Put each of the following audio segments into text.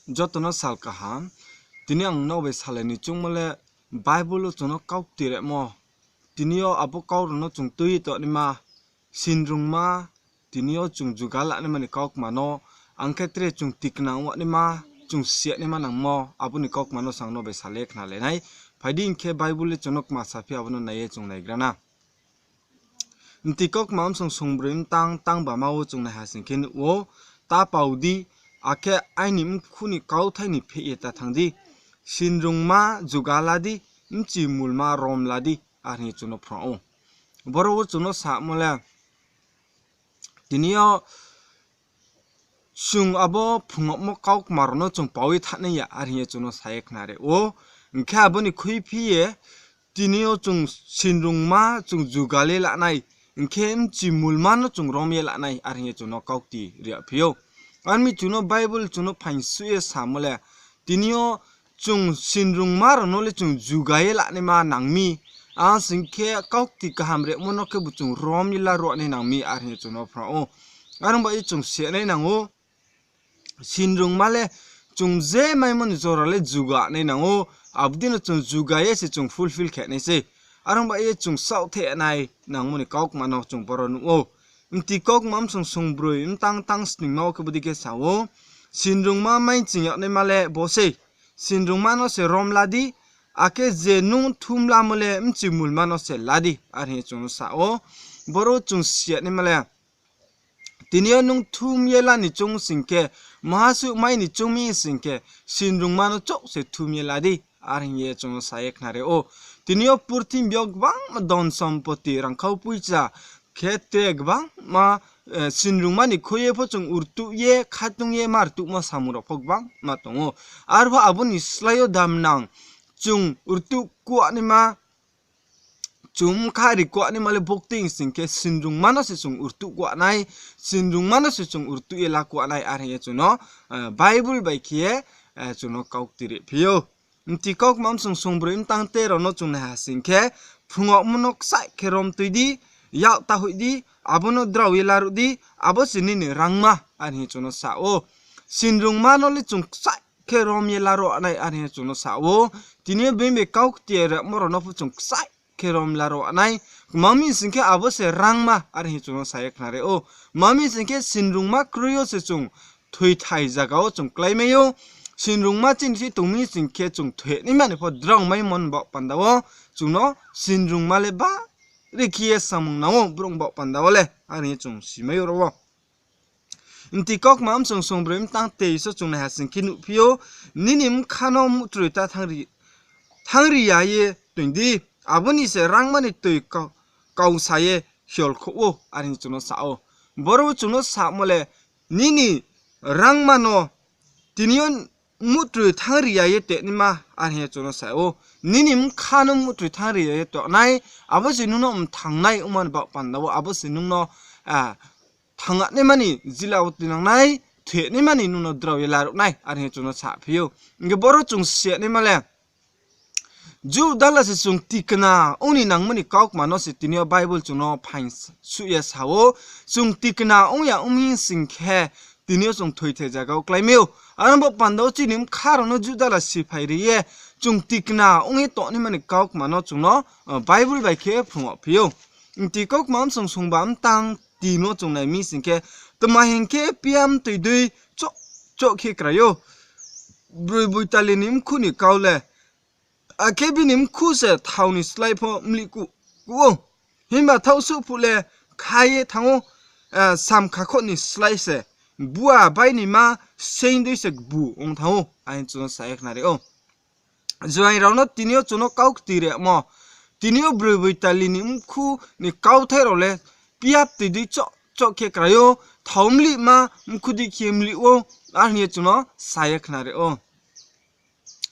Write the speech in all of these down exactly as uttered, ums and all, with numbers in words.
Joto no sal kaham. Tini ang nrao bai salai ni choungmo le Bible wo chung no kau ktiremo. Tini yo abo kau rao no chung tui ye tongnaima, sinrungma, tini yo chung juga lanaima ni kaukma no, ang khe tre chung tikna ongnaima, chung siyanaima nangmo, abo ni kaukma no se ang nrao bai salai khnalai nai. Phai di hing khe Bible le chung no kma saphi abo no nai ye chung naigra na. Mti kaukma bsong songbroi mtang tangbama wo chung naiha sing khe nuh ou, Ta pau di, akhe aini mkhu ni kauthai ni pheh ye ta thanng di, sinrungma juga la di, mchimulma rom la di, are hing ye chung no phrung ou. Boro wo chung no samo le, tini yo chung abo phrungmo kaukma rao no chung pau ye thanng nai ya, are hing ye chung no sa ye khnari ou. Hing khe abo ni khuiphi ye, tini yo chung sinrungma chung juga ye lanai, hing khe mchimulma no chung rom ye lanai, are hing ye chung no kaukti ri yagphi ou. Are mi chung no Bible chung no phaingsuh ye samo le, tini yo chung sinrungma rao no le chung juga ye lanaima nang mi, ang sing khe kaukti kaham rimo no khebu chung rom ye laruh nai nang mi, are hing ye chung no phrung ou. Are ong ba ye chung siyanai nang ou. Sinrungma le chung je maimo ni jora le juga nai nang ou, abo dei no chung juga ye se chung fulfill khe nai sei. Are ong ba ye chung saohthe nai nangmo ni kaukma no chung boro nuh ou. Mti kaukma bsong songbroi mtang tang sningma wo khe bodei khe sa ou, Sinrungma mai ching yagnaima le bo sei, sinrungma no se rom la di, akhe je nung thum lamo le mchimulma no se la di, are hing ye chung no sa ou. Boro chung siyanaima le, tini yo nung thum ye la ni choung sing khe, maha suh mai ni choung mi sing khe, sinrungma no chouh se thum ye la di, are hing ye chung no sa ye khnari ou. Tini yo purthimbi yo gbangma dhon sompoti, rangkhau poicha, khe tre gbangma, sinrungma ni khui ye pho chung rtuh ye, khatung ye ma rtuhmo samung rao pho gbangma tong ou. Arphuh abo ni slái yo damnang, chung rtuh kuanaima, chung bkha ri kuanaima le bukti sing khe sinrungma no se chung rtuh kuanai, sinrungma no se chung rtuh ye la kuanai, are hing ye chung no Bible bai khe ye chung no kaukti riphi ou. Mti kaukma bsong songbroi mtang tei rao no chung naiha sing khe, Phrungmo no kchaih khe rom tui di, yak ta hoih di, abo no drao ye laruh di, abo se nini rangma, are hing ye chung no sa ou. Sinrungma no le chung kchaih khe rom ye laruh nai, are hing ye chung no sa ou. Tini yo being bai kau kti rimo rao no pho chung kchaih khe rom laruh nai. Tma hing sing khe abo se rangma, are hing ye chung no sa ye khnari ou. Tma hing sing khe sinrungma kroi yo se chung thoithai zaga wo chung kláimai ou. Sinrungma chini si tong mi sing khe chung thoinaima ni pho drao maimo ni baoh panda wo chung no sinrungma le bari khe ye samung nang ou brouh baoh panda wo le, are hing ye chung simai ou ro wo. Mti kaukma bsong songbroi mtang teis wo chung naiha sing khe nuhphi ou, Nini bkha no mutroi ta thanngri ya ye toing di, abo ni se rangma ni toi kau, kau sa ye hiolkhouh ou, are hing chung no sa ou. Boro wo chung no samo le, nini rangma no tini yo mutroi thanngri ya ye toingnaima, are hing ye chung no sa ou. Nini bkha no mutroi thanngri ya ye tongnai, abo se nung no mthangnai ongma ni baoh panda wo, abo se nung no, ah, thanngnaima ni jila wo tuinang nai, thoinaima ni nung no drao ye laruh nai, are hing ye chung no saphi ou. Hing khe boro chung siyanaima le, Judala se chung tikna ong ni nangmo ni kaukma no se tini yo Bible chung no phaingsuh ye sa ou. Chung tikna ong ya ong mi sing khe, tini yo chung thoithai zaga wo kláimai ou. Aro baoh panda wo chini bkha rao no Judala siphai ri ye, chung tikna ong ye tongnaima ni kaukma no chung no Bible bai khe phrung yagphi ou. Mti kaukma bsong songba mtang tin wo chung nai mi sing khe, Tma hing khe, piya mtoi dei choh choh khe krai ou. Broi boitali ni mkhu ni kau le, akhe bini mkhu se thao ni slái pho mlih kuh kuh ou. Himba thaohsuh phuh le kha ye thanng ou, sam khakhoh ni slái se bua bai ni ma seing dei se gbu ong thanng ou, are hing chung no sa ye khnari ou. Juaing rao no tini yo chung no kau kti rimo. Tini yo broi boitali ni mkhu ni kauthai rao le piya mtoi dei choh choh khe krai ou, thao mlihma mkhu dei khe mlih ou, are hing ye chung no sa ye khnari ou.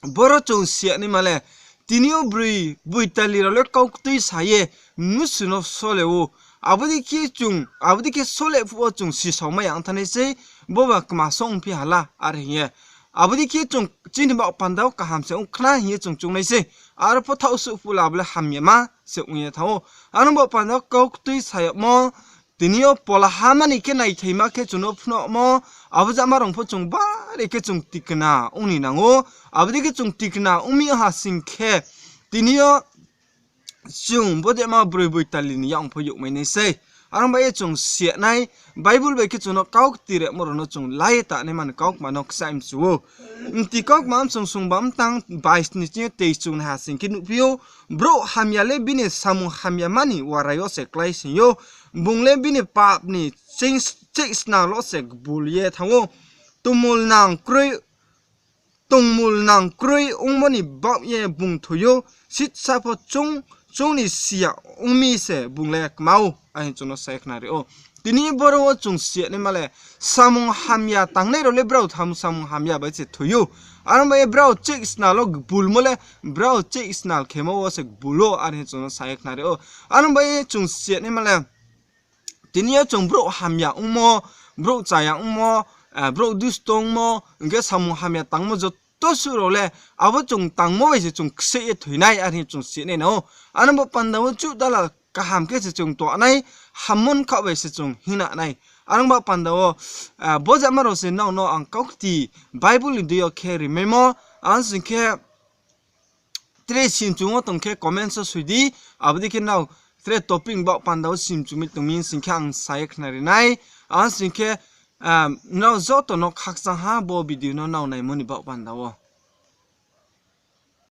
Boro chung siyanaima le, tini yo broi boitali rao le kau ktui sa ye mnusu no sole ou. Abo dei khe chung, abo dei khe sole phuh wo chung sisaomai ya ong thanng nai sei, boba kma song ongphi hala, are hing ye. Abo dei khe chung chini baoh panda wo kaham se ong khna hing ye chung choung nai sei. Aro pho thaohsuh phuh le abo le hamyama se ong ye thanng ou. Ano baoh panda wo kau ktui sa yagmo, tini yo pola ha mani khe naithaima khe chung no phnuhmo, abo jama rao pho chung bari Bre khe chung tikna ong ni nang ou. Abo dei khe chung tikna ong mi ha sing khe, tini yo chung bodema broi boitali ni yak pho youhmai nai sei. Are ong bai ye chung siya nai, Bible bai khe chung no kaukti remo rao no chung la ye ta nai mani kaukma no kchaih mchu ou. Mti kaukma msong songba mtang bais ni ching yo tei chung nai ha sing khe nuhphi ou, brouh hamya le bini samung hamya mani warai yo se klái sing ou. Bung le bini pap ni cheih snal wo se gbul ye thanng ou. Tongmul nang kroi, tongmul nang kroi ongmo ni baoh ye bung thoi ou. Sitsa pho chung, chung ni siya ong mi se bung le kma ou, are hing chung no sa ye khnari ou. Tini boro wo chung siya naima le, samung hamya tangnai rao le brao tham samung hamya bai se thoi ou. Are ong bai ye brao cheih snal wo gbulmo le, brao cheih snal khemo wo se gbul ou, are hing chung no sa ye khnari ou. Are ong bai ye chung siya naima le, tini yo chung brouh hamya ongmo, brouh chaya ongmo, brouh dusto ongmo, hing khe samung hamya tangmo joto suh rao le, abo chung tangmo bai se chung kseih ye thoi nai, are hing chung siya nai nang ou. Are ong bo panda wo chuh dala kaham khe se chung tong nai, hammo khaoh bai se chung hing nai. Are ong bo panda wo, bojama rao se nrao no ang kaukti Bible ni deing yo khe rimaimo, are sing khe tre simchung wo tong khe comment wo soi di, abo dei khe nrao tre topic baoh panda wo simchung mi tong mi sing khe ang sa ye khnari nai, are sing khe, nrao joto no khakchang ha bo video no nrao naimo ni baoh panda wo.